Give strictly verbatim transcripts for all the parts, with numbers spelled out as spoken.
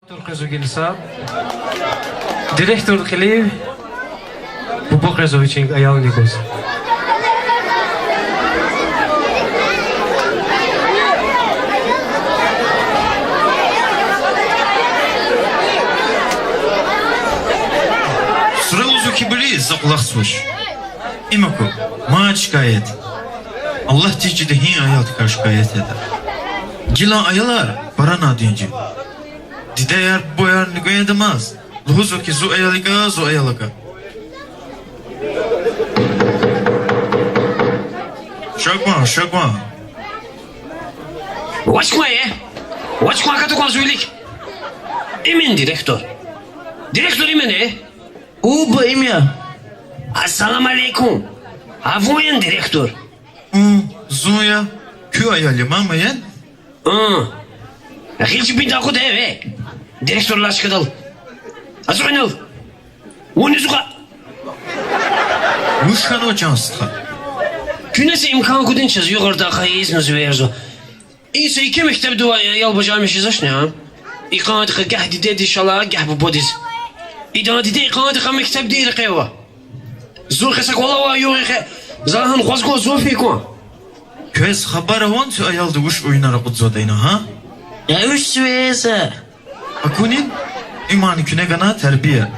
Директор къвезва гила са. Директор кьилив буба къвезва вичин аялни гваз. Сура лугьузва хьи, бери, за кӀвалахзавач. Им аку, мад шикаят. Аллагьдиз чида, гьи аялдикай шикаят ятӀа. Гилан аялар паранадинди. Дидеяр, бубаяр нуькӀведа амаз. Лугьузва хьи, зун аяликай, зун аяликай. Ша кван, ша кван. Вач кван, э? Вач кван, аката кван зи вилик. Имен директор. Директор имен, э? Уба, им я. Ассаламу алейкум. А вун яни директор? М, зун я. Куь аял я, мама яни? М. Гъил жибиндай акъуд, э, э. Директордилай чкадал. Ацукь инал. Вун низ гъа- Вуч хьанва, чан стха? Куьне са имкан гудани чаз югъ-арда ахъайиз, зун верзава. И са еке мектебда авай аял бажармиш жезвачни, а? Икьван-дакьван гагь дидедиз шалай, гагь бубадиз. Идан диде икьван-дакьван мектебдин рекье ава. Зун къе са кӀвале авай югъ хьи, за гьана акъвазда кван, зун фин кван. Квез хабар авани куь аялди вуч уьнуьяр акъудзаватӀа ина, гьа? Я вуч сиве за? Акунин, имни куьне гана тербия.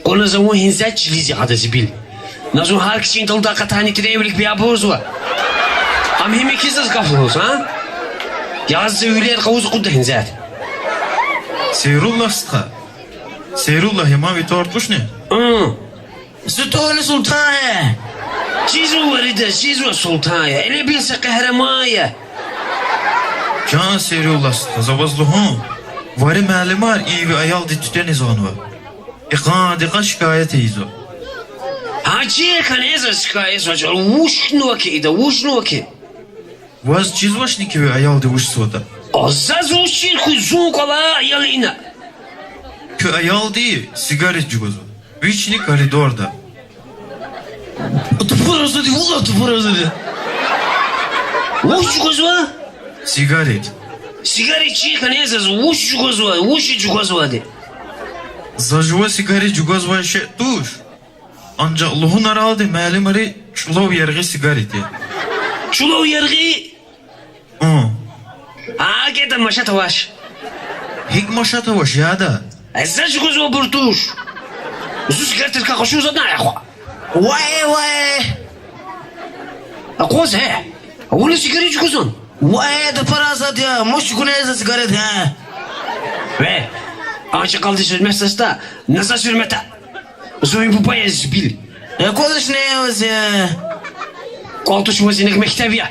Кьуна за вун гьинза чилиз ягъада, зибил. На зун гьар кчин талдай къатани тирен вилик биябурзава. Ам гьим я хьи заз гаф лугьуз, а? Ягъаз за вилер къавуз акъудда гьинза. Сейруллагь стха. Сейруллагь я, ма ви тӀвар тушни? М. Зи тӀварни Султан я. Чизва виридаз, чизва Султан я. Элебил са къагьриман я. Чан Сейруллагь стха, за ваз лугьун. Вири муаллимар и ви аялдиз туьтуьниз гъанва. Икьван-дакьван шикаят ийизва. Гьа чи хьана заз шикаят ийизвач, вуч хьанва хьи ида, вуч хьанва хьи? Ваз чизвачни хьи ви аялди вучзаватӀа? О, заз вуч чир хьуй, зун кӀвале ая, аял ина. Куь аялди сигарет чӀугвазва. Вични коридорда. Тупурзавади, валлагь, тупурзавади. Вуч чӀугвазва? Сигарет. Сигарет чир хьана заз, вуч чӀугвазва, вуч чӀугвазвайди? За жува сигарет чӀугвазвай шей туш. Анжах лугьунаралди, муаллимри, чӀулав яргъи сигарет я. ЧӀулав яргъи? М. А, геда машат авач. ГьикӀ машат авач, яда? Э, за чӀугвазвайбур туш. Зун сигаретрикай къачуз затӀни ахъа. Вай, вай. Акъваз, э. Вуна сигарет чӀугвазвани? Вай, да пара затӀ я, мус чӀугуна за сигарет, гьа. Ве, анжах къалди зурмес астӀа, на заз зурмет а. Зун ви буба я, зибил. Э, кӀвале туш, вуна ваз я. КӀвал туш, ваз инаг мектеб я.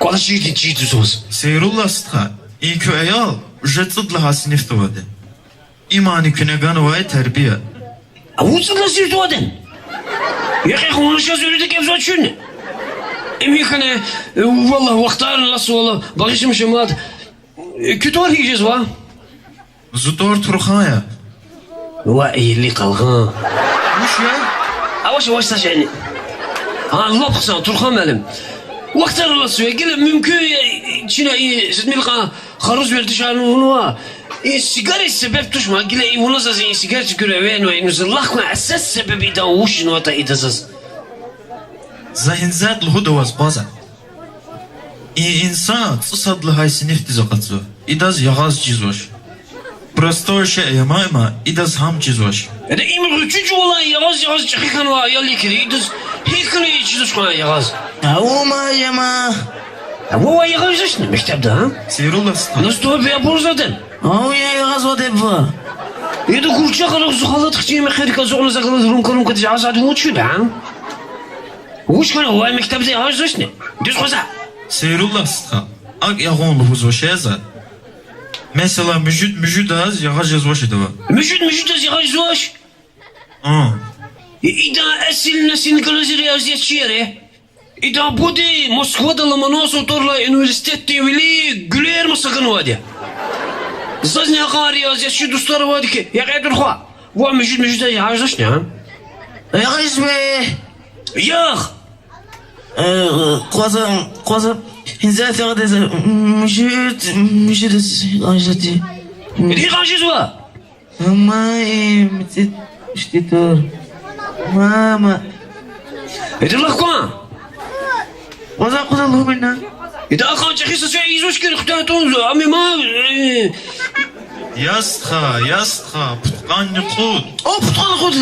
КӀвале чирди, чирди заз. Сейруллагь стха, и куь аял уже цӀуд лагьай синифда авайди. Имни куьне ганвай тербия. А вун цӀуд лагьай синифда авайди? Яхъ, яхъ, вуна чаз вирида кӀевзавач чуьнни. Им гьикӀ хьана, валлагь, вахтар алаз, валлагь, багъишламиша мад. Куь тӀвар гьикӀ жезва? Зи тӀвар Турхан я. Ва или къалгъан. Вуч я? Авач, авач са шейни. Гьа, лап хъсан, Турхан муаллим. Вахтар алаз, гила мумкин я, чна и сидмилкьан харуз вердишарнавунва. И сигарет себеб туш ма, гила и вуна заз и сигарет гуьре эвернава, ина зи лагь кван, эсес себеб идан вуч инватӀа ида заз. За гьинзад лугьуда ваз, къваза. И инсан цӀусад лагьай синифдиз акъатзава. Идаз ягъаз чизвач. Простой шей я ма им, идаз гьам чизвач. Яда, им гъвечӀи жувалай ягъаз-ягъаз чӀехи хьанвай аял я хьи, идаз гьикӀ хьана чизвач кьван ягъаз? Авума ема. Вавай ягъаз жезвачни мектебда, а? Сейруллагь стха. Наступи абурзавайди. Ав я ягъазвайди буба. Яда, гурчахъ алахъ зи халат хцин мехъерик ацукьна за галаз румка-румка тийиз ягъазвайди вуч я, а? Вуч хьана, вавай мектебда ягъаз жезвачни? Дуьз къваза. Сейруллагь стха, акӀ ягъун лугьузвач за. Месела, муьжуьд-муьжуьдаз ягъаз жезвач идавай. Муьжуьд-муьжуьдаз ягъаз жезвач? А. И-, идан эсил несил галаз риязиятчи я ре. Идан буба Москвада Ломоносов тӀвар алай университетдин вили Гуьлер маса ганвайди я. Зазни гьакьван риязиятчи дустар авайди хьи, я кьетӀурхва. Вавай муьжуьд-муьжуьдаз ягъаз жезвачни, а? Ягъаз жезва. Ягъ! Э, къваза, къваза, гьинза ягъади за, муьжуьд, муьжуьдаз ягъаз жеди. Ида гьикьван жезва? Мама, э, мици ишти тур. Мама. Ида лагь кван. Къваза, къваза лугьумир на. Ида акьван чӀехи са шей ийизвач хьи, хтайтӀун за, ами ма, э. Я стха, я стха, пудкъанни кьуд. О, пудкъанни кьуд.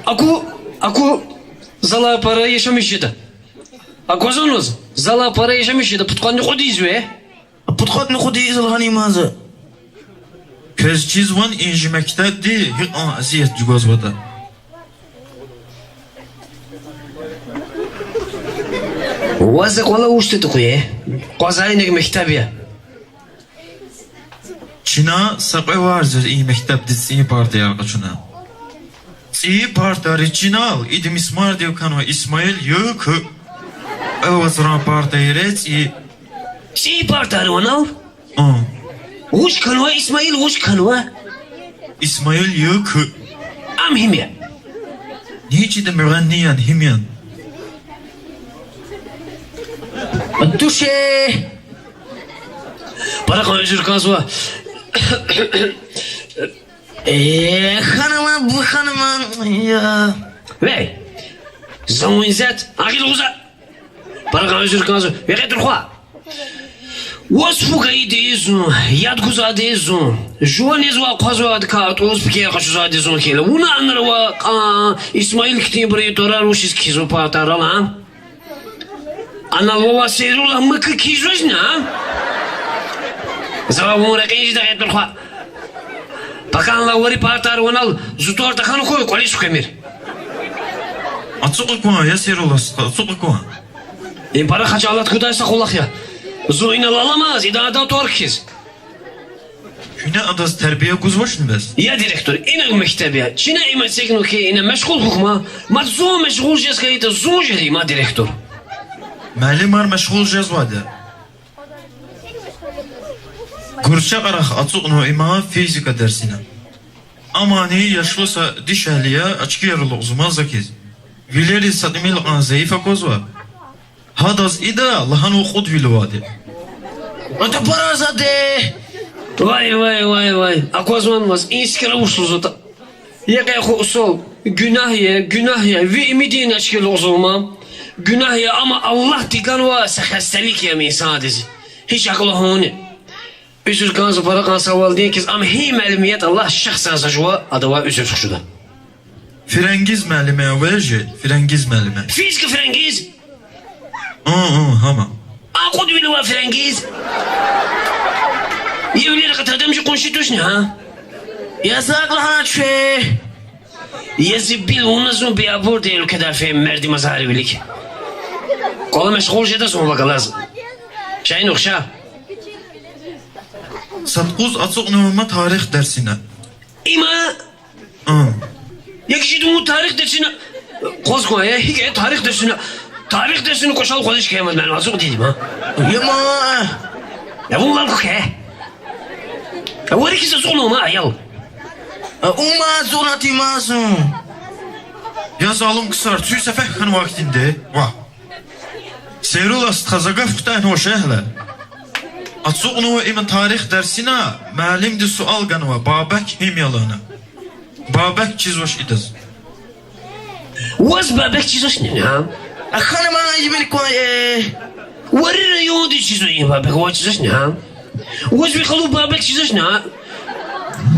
Аку, аку, залай пара яшамиш жеда. Аквазвани ваз, залай пара яшамиш жеда, пудкъанни кьуд ийизва. Пудкъанни кьуд ийизва лагьана ман за. Квез чизвани и чи мектебди гьикьван азият чӀугвазватӀа? Ваз за кӀвале вуч тахьуй? Къвазай инаг мектеб я. Чна са кьве варз я и мектебдиз цӀийи партаяр къачуна. ЦӀийи партайри чинал, ида мисмардив кхьенва Исмаил, Ю К. Кьве вацран партайри цӀийи. ЦӀийи партайри ванал? А. Вуч кхьенва, Исмаил вуч кхьенва? Исмаил, Ю К. Ам гьим я? Ни чида, мугъенни яни, гьим яни? Туше. Пара кьван уьзуьр кӀанзава. Э, хануман, бу хануман, я. Вей, за вун исятда гъил гъуза. Пара кьван уьзуьр кӀанзава, векьи турхва. Ваз фу гайи дезун, яд гузвай дезун, жува незвай хъвазвайдакай атӀуз пекер къачузвай дезун хьайила, вуна анра ва кьван Исмаил хьтинбурун тӀварар вучиз кхьизва партайрал, а? Анал вавай Сейруллагь МК кхьизвачни, а? Завай вун рекьин жеда, векьи турхва. Паканлай вири партайра ванал зун тӀвар тахьана хьуй, кӀвализ хквемир. Ацукьна кван, я Сейруллагь стха, ацукьна кван. Им пара хажалат гудай са кӀвалах я. Зун инал аламаз, идан адан тӀвар кхьиз. Куьне адаз тербия гузвачни бес? Я директор, инаг мектеб я. Чна им эцигнава хьи, ина машгъул хьухь ман. Мад зун машгъул жез хьайитӀа, зун жеди ман директор. Муаллимар машгъул жезвайди я. Гурчакьрахъ ацукьнава им физика дерсина. Амани яшлу са дишегьли я, очкияр алукьзава заз хьиз. Вилериз са тӀимил кьван зайиф аквазва. Гьадаз ида лагьанва кьуд вил авайди. Ада пара зеде. Вай, вай, вай, вай. Аквазвани ваз, и сикӀра вуч лугьузватӀа? Я кьей ху усал, гунагь я, гунагь я, ви имидин очки алукьзава ман. Гунагь я, амма Аллагьди ганвай са хасталик я ам инсандиз. Гьич акьул гьуни. Уьзуьр кӀанзава, пара кьван са валидин хьиз, ам гьи муаллим ятӀа Аллагь шехьзаз жува адавай уьзуьр хушуда. Фиренгиз муаллиме вежи, Фиренгиз муаллиме. Физика Фиренгиз? Гьа, гьа, гьама. А кьуд вил авай Фиренгиз? Я вилер кьатӀа, адам чи къунши тушни, гьа? Я зак лагьана чуье. Я зи бил, вуна зун беябурди я уьлкведай фейи мердимазар вилик. КӀвале машгъул жеда зун вагалаз. Шайин ухша. Сад къуз ацукьнава ма тарих дерсина. Има? А. Я кичӀе вун тарих дерсина. Къваз кван, я, гьикӀ я тарих дерсина? Тарих дерсина кӀвачел къвазич кхьенваз муаллим ацукьдайди ма. Я ма. Я вун лам куке. Я вари хьиз ацукьнава ма, аял. А, ума зурати ма зун. Я залум ксар, цуьк сефе хьанвай хьтинди я. Ва. Сейруллагь стха, за гаф кутягьнава шехьла. Ацукьнава им тарих дерсина, муаллимди суал ганва, Бабек гьим я лагьана. Бабек чизвач идаз. Ваз Бабек чизвачни, гьа? Ахана ма ижмир кван, э. Вари райондиз чизва и Бабек, ваз чизвачни, гьа? Ваз ви халу Бабек чизвачни, гьа?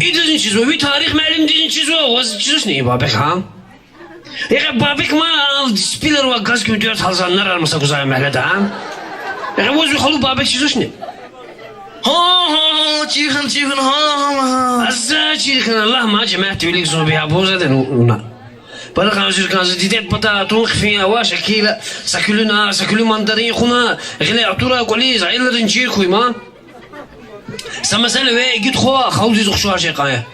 Идазни чизва, ви тарих муаллимдизни чизва, ваз чизвачни и Бабек, гьа? Эгер Бабек ма, ана дисплинар ва газ куьмдер гьалза нарар маса гузай мягьледа, а? Эгер ваз ви халу Бабек чизвачни? Гьа, гьа, гьа, чир хьана, чир хьана, гьа, гьа, гьа. Аза чир хьана, лагь ма, жемятди вилик зун беябур жеда вуна. Пара кьван уьзуьр кӀанзава, диде пата атун хъфин авач, акила са куьлуьна, са куьлуь мандарин хъувуна, гъиле атурай кӀвализ, аялрин чир хьуй ма. Са месэла, ве игит хва, халудиз ухшар жен кьван я.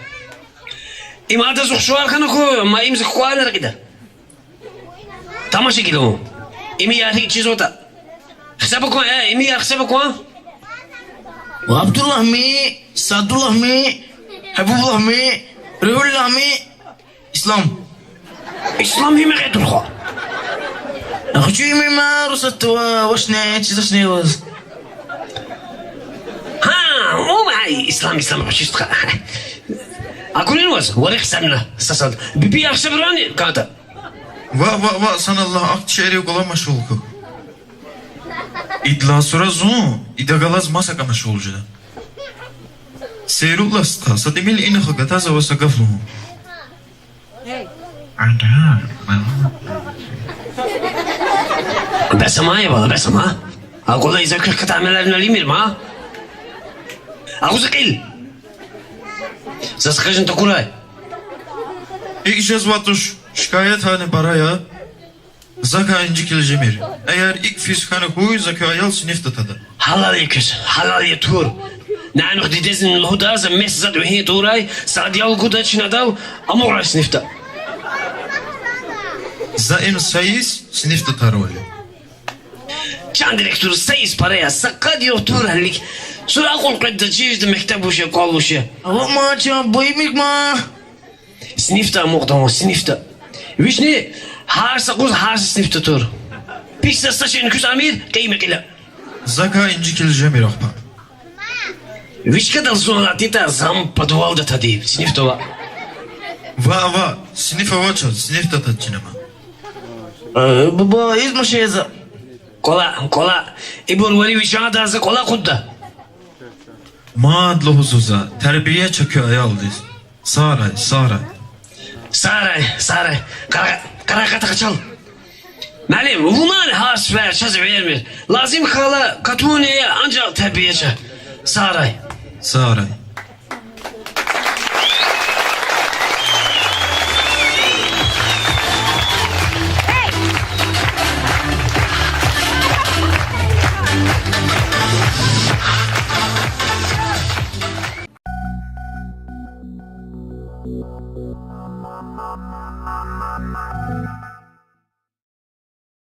Им адаз ухшар хьана хьуй, ма им за кукӀварна рекьида. Тамаша гила вун. Им яр гьикӀ чизватӀа. Гьисаба кван, э, им яр гьисаба кван. Абдуллагьми, Садуллагьми, Гьабибуллагьми, Ругьуллагьми, Ислам. Ислам гьим я, векьи турхва? Ахчуй им я, Русатова, вачни, чизвачни ваз. Гьа, умай. Ислам, Ислам, гъвечӀи стха. Акурин ваз, варих санна, са сад. Биби яхшабурани кӀанда? Ваъ, ваъ, ваъ, саналлагь, ахьтин шейэрив кӀвале машгъул хьухь. Идалай сура зун идахъ галаз масакӀа машгъул жеда. Сейрулла стха, са тӀимил инихъ агатаз ава са гаф лугьун. Бес ама я, бала, бес ама. Акула иза куьх катамелерна лимир ма. Агъуз кьил. Заз хъижин такурай. ИкӀ жезватӀуш, шикаятарни пара я. Закай инжикил жемир. Эгер икӀ физ хьана хьуй, за куь аял синифда тада. Гьалал я квез, гьалал я, тур. Нянихъ дидезни лугьуда, за мес затӀ вегьин тавурай, са одеял гуда чна адал, амукьрай синифда. За им са йис синифда тарвал я. Чан директор, са йис пара я, са къад югъ тур гьелелиг. Сура акьул къведа, чирда, мектеб вуч я, кӀвал вуч я. Ава ма, чан, буймик ма. Синифда амукьда вун, синифда. Вични гьар са къуз гьар са синифда тур. Пис са шейни куьз амир, къейми кьила. Закай инжикил жемир, ахпа. Вичкадал зун алатайтӀа, зам подвалда тадиб, синифда ваъ. Ваъ, ваъ, синиф авачиз, синифда тад чна ма. Э, буба, из машин за. КӀвала, кӀвала. Ибур вари вичин ада, за кӀвала акъудда. Мад лугьузва за, тербия ча куь аялдиз. Сарай, сарай. Сарай, сарай. Къара-, къарагъатӀа къачал. Муаллим, вунани гьар сефер чаз эвермир. Лазим хьайила катуни я, анжах тербия ча. Сарай. Сарай.